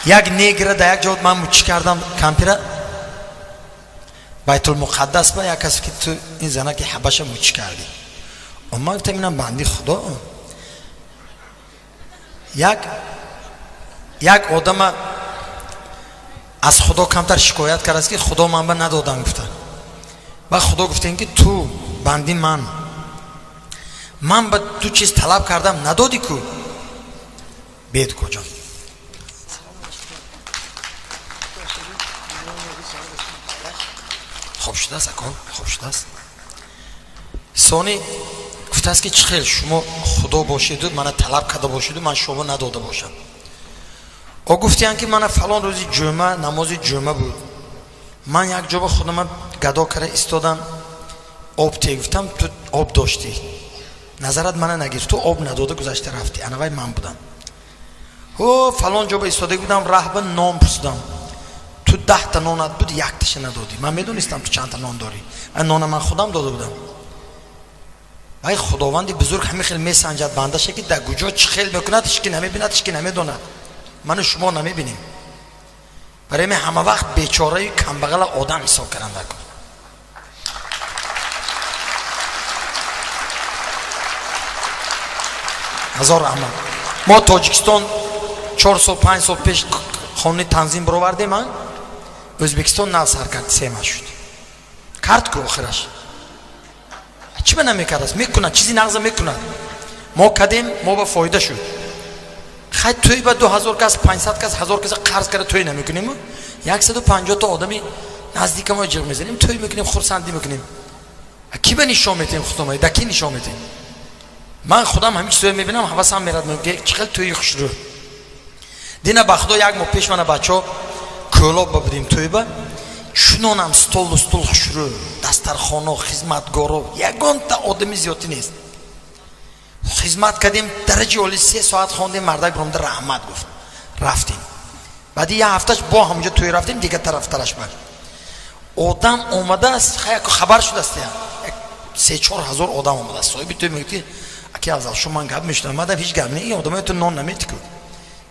Як негра дар як ҷо ман мучӣ кардам кампира Байтулмуқаддас ба як касе ки ту ин занаки ҳабаша мучӣ кардӣ. Ман гуфтам инам банди худо. Як одама аз худо камтар шикоят кардааст ки худо ман ба надодам гуфта. Ба худо гуфтем ки ту банди ман, ман ба ту чиз талаб кардам надодӣ ку. Бед куҷо? Хоб шудааст ако, хоб шудааст. Сони гуфтааст ки чӣ хел шумо худо бошеду мана талаб карда бошеду ман шумо надода бошам. О гуфтиян ки мана фалон рӯзи ҷумъа намози ҷумъа буд, ман як ҷо ба худама гадо карда истодам, об те гуфтам, ту об доштӣ, назарат мана нагирифт, ту об надода гузашта рафтӣ, анавай ман будам. О фалон ҷо ба истода будам, раҳба нон пурсидам, ту 10 та нонат буд, якташа надодӣ, ман медонистам ту чандта нон дорӣ, нона ман худам дода будам. Вай худованди бузург ҳамин хел месанҷад бандаша ки дар куҷо чӣ хел мекунад, ҳеч ки намебинад, ҳеч ки намедонад, ману шумо намебинем. Барои ме ҳама вақт бечораи камбағала одам ҳисоб кардан дар кор. Ҳазор раҳмат. Мо Тоҷикистон 4 сол 5 сол пеш қонуни танзим баровардем, Ӯзбекистон нав сар кард, 3 маҳ шуд. Кард ку охираш. Чӣ ба намекардааст? Мекунад, чизи нағза мекунад. Мо кардем, мо ба фоида шуд. Хай тӯй ба 2000 кас, 500 кас, 1000 кас қарз карда тӯй намекунем. 150 та одами наздика мо ҷиғ мезанем, тӯй мекунем, хурсандӣ мекунем. Ки ба нишон метем худома? Да ки нишон метем? Ман худам ҳамин чизое мебинам, ҳавасам мерад, мегӯям чӣ хел тӯйи хушрӯ. Дина ба худо як моҳ пеш мана бачаҳо Кӯлоб ба будем тӯйба, чунонам столу стул хушрӯ, дастархоно, хизматгоро, ягонта одами зиёдтӣ нест. Хизмат кардем, дараҷаи оли 3 соат хондем, мардак биромда раҳмат гуфт. Рафтем. Баъди як ҳафташ бо ҳамонҷо тӯй рафтем, дигар тарафтараш бар. Одам омадааст, хабар шудааст, 3-4 ҳазор одам омадааст. Соҳиби тӯй мегӯяд ки аки Афзал, шумо ман гап мешунавам, мадам ҳеҷ гап не, ин одамои ту нон наметику.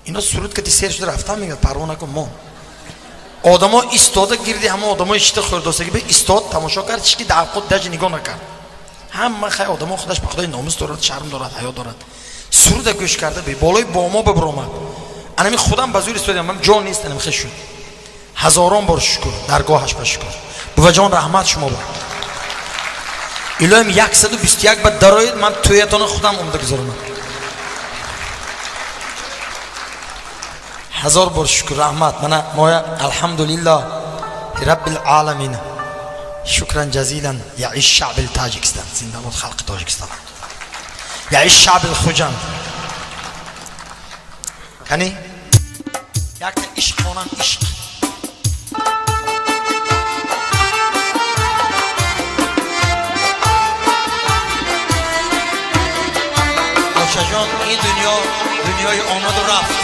Ино суруд кати сер шуда рафтан, мегӯяд парво накун, мо. Одамо истода гирди ҳама одамои шита хӯрдостагӣ бе истод тамошо кард, ҳеч ки дар худ даже нигоҳ накард. Ҳама хай одамо худаш ба худои номус дорад, шарм дорад, ҳаё дорад. Суруда гӯш карда бе болои бомо бибаромад. Анами худам ба зур истодам, ман ҷо нест, анами хеш шуд. Ҳазорон бор шукр, даргоҳаш ба шукр. Буваҷон раҳмат шумо ба. Илоҳим 121 ба дароед, ман тӯятона худам омада гузаронам. Ҳазор бор шукр, раҳмат. Мана моя алҳамдулиллаҳ раббил оламин. Шукран ҷазилан яиш шаъби Тоҷикистон, зинда бод халқи Тоҷикистон. Яиш шаъби Хуҷанд. Кани якта ишқ хонам, ишқ. Бачаҷон, ин дунё дунёи омаду рафт.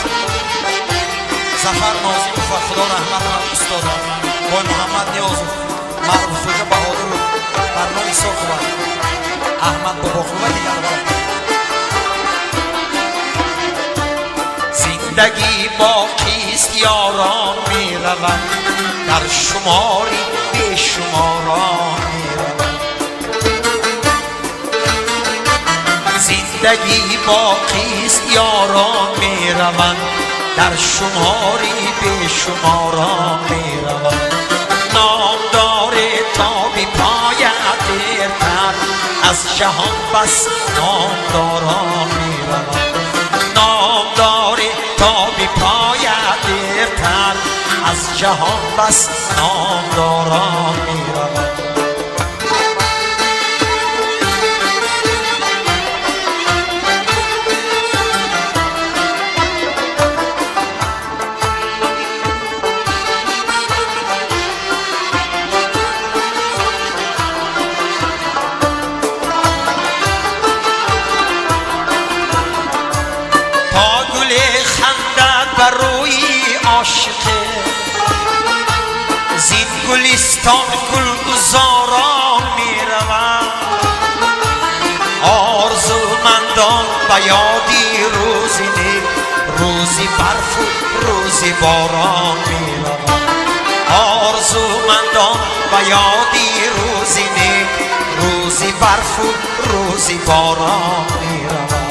Зафар Нозимов ва худо раҳмат кунад устодам Бой Муҳаммад Ниёзов, Маъруфхоҷа Баҳодуров, Барно Исоқова, Аҳмад Бобоқулов ва дигарон. Зиндагӣ боқист, ёрон мераванд, дар шумори бешуморон мераванд. Зиндагӣ боқист, ёрон мераванд, дар шумори бешуморон мераванд. Номдор то бипояд дертар, аз ҷаҳон бас номдорон мераванд. Номдор то бипояд дертар, аз ҷаҳон бас номдорон мераванд. زین گلستان گلگزاران میروند، آرزومندان به یادی روزی نیک، روزی برف و рӯзи борон мераванд. Орзумандон ба ёди рӯзи нек, рӯзи барфу рӯзи борон мераванд.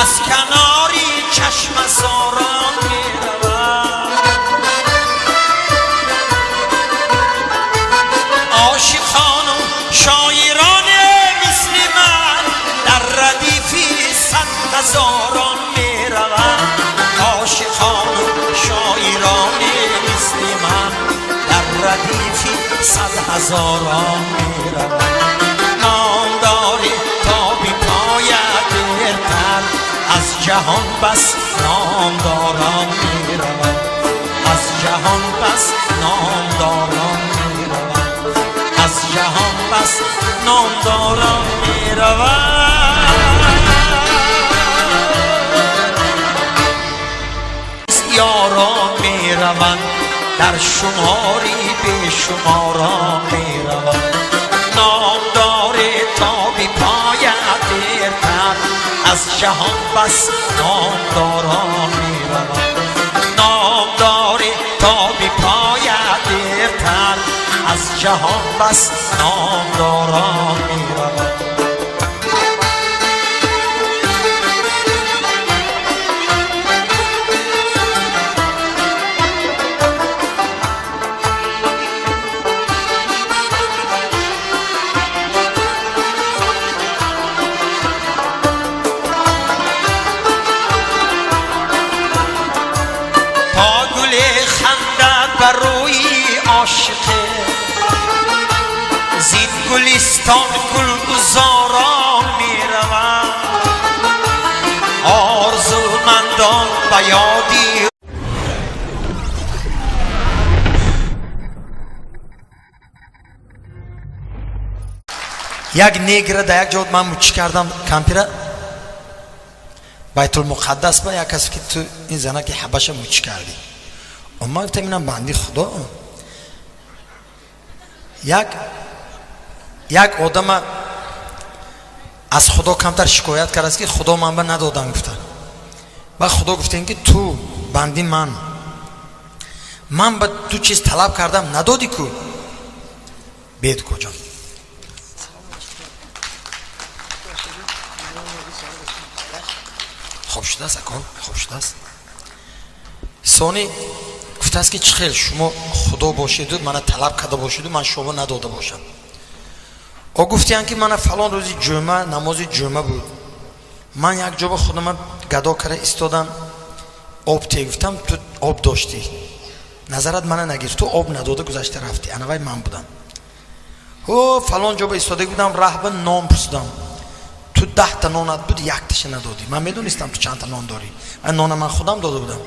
از کناری چشم ساران می‌روند. عاشقان و شاعران مثل من در ردیفی صد هزاران می‌روند. عاشقان و شاعران مثل من در ردیفی صد هزاران می‌روند. نامداری تا بی پایت دیرتر از جهان بس نامداران می‌روند. از جهان بس نامداران می‌روند. از جهان بس نامداران می‌روند. یاران می‌روند در شماری به شماران می‌روند. نامدار تا بی پایت دیرتر از جهان بس نامداران می‌روند. نامدار تا بی پایت دیرتر از جهان بس نامداران می‌روند. زین گلستان گلگزاران می‌روند. آرزومندان به یادی як негра дар як ҷо ман мучӣ кардам кампира Байтулмуқаддас ба як касе ки ту ин занаки ҳабаша мучӣ кардӣ. Ман гуфтам инам банди худо. Як одама аз худо камтар шикоят кардааст ки худо ман ба надодам гуфта. Ва худо гуфтем ки ту банди ман, ман ба ту чиз талаб кардам надодӣ ку. Бед куҷо? Хоб шудааст ако, хоб шудааст. Сони гуфтааст ки чӣ хел шумо худо бошеду мана талаб карда бошеду ман шумо надода бошам. О гуфтиянд ки мана фалон рӯзи ҷумъа намози ҷумъа буд, ман як ҷо ба худама гадо карда истодам, об те гуфтам, ту об доштӣ, назарат мана нагирифт, ту об надода гузашта рафтӣ, анавай ман будам. О фалон ҷо ба истода будам, раҳба нон пурсидам, ту 10та нонат буд, якташа надодӣ, ман медонистам ту чандта нон дорӣ, нона ман худам дода будам.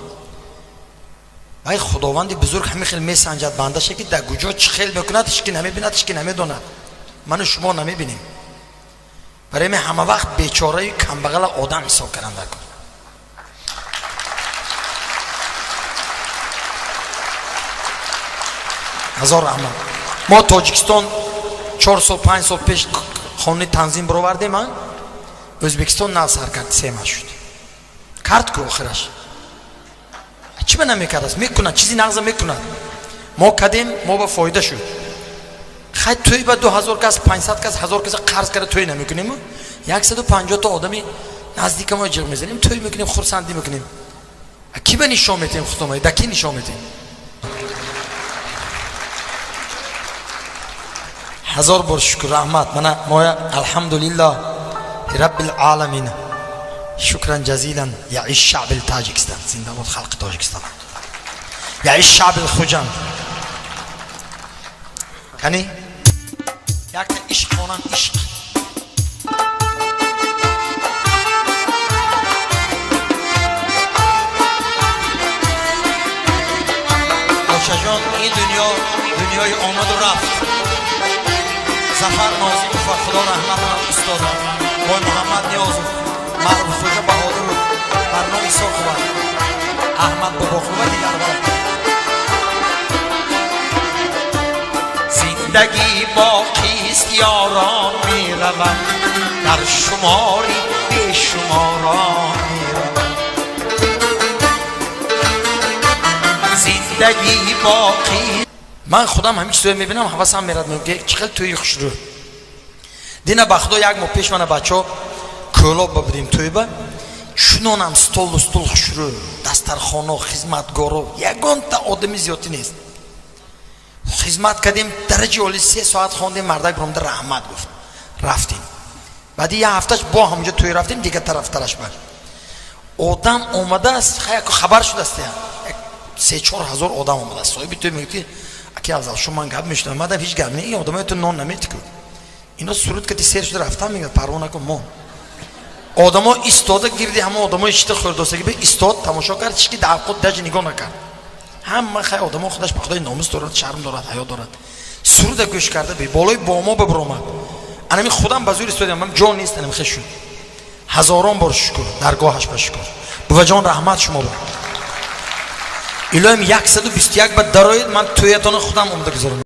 Вай худованди бузург ҳамин хел месанҷад бандаша ки дар куҷо чӣ хел мекунад, ҳеч ки намебинад, ҳеч ки намедонад. Ману шумо намебинем. Барои ме ҳама вақт бечораи камбағала одам ҳисоб кардан дар кор. Ҳазор раҳмат. Мо Тоҷикистон 4 сол 5 сол пеш қонуни танзим баровардем, Ӯзбекистон нав сар кард, 3 моҳ шуд. Кард ку охираш. Чӣ ба намекардааст? Мекунад, чизи нағза мекунад. Мо кардем, мо ба фоида шуд. Хай тӯй ба 2000 кас, 500 кас, 1000 кас қарз карда тӯй намекунем. 150 та одами наздика мо ҷиғ мезанем, тӯй мекунем, хурсандӣ мекунем. Ки ба нишон метиҳем худома? Да ки нишон метиҳем? Ҳазор бор шукр, раҳмат. Мана моя алҳамдулиллаҳ раббил оламин. Шукран ҷазилан яиш шаъби Тоҷикистон. Зинда бод халқи Тоҷикистон. Яиш шаъби Хуҷанд. Кани? Якта ишқ хонам, ишқ. Очаҷон, ин дунё дунёи омаду рафт. Зафар Нозимов ва Худо раҳмат кунад устодам Бой Муҳаммад Ниёзов, Маъруфхоҷа Баҳодуров, Барно Исоқова, Аҳмад Бобоқулов ва дигарҳо. Зиндагӣ боқист, ёрон мераванд, дар шумори бешуморон мераванд. Зиндагӣ боқӣ. Ман худам ҳамин чизое мебинам, ҳавасам мерад, мегӯям чӣ хел тӯи хушрӯ. Дина ба Худо як моҳ пеш мана бачаҳо Кӯлоб ба будем тӯйба, чунонам столу стул хушрӯ, дастархоно, хизматгоро, ягонта одами зиёдтӣ нест. Хизмат кардем дараҷаи оли, 3 соат хондем, мардак биромда раҳмат гуфт, рафтем. Баъди як ҳафташ бо ҳамонҷо тӯй рафтем, дигар тарафтараш ба одам омадааст, хабар шудааст, 3-4 ҳазор одам омадааст. Соҳиби тӯй мегӯяд ки аки Афзал, шумо ман гап мешунавам, мадам ҳеҷ гап не, ин одамои ту нон наметику, ино суруд кати сер шуда рафтан, мегӯяд парво накун. Мо одамо истода гирди ҳама одамои шита хӯрдостагӣ бе истод тамошо кард, ҳеҷ ки дар худ даже нигоҳ накард. Ҳама хай одамо худаш ба Худои номус дорад, шарм дорад, ҳаё дорад. Суруда гӯш карда бе болои бомо бибуромад. Анами худам ба зур истодам, ман ҷон нест, анами хе шуд. Ҳазорон бор шукр, даргоҳаш ба шукр. Буваҷон, раҳмат шумо ба. Илоҳим 121 ба дароед, ман тӯятона худам омада гузорам.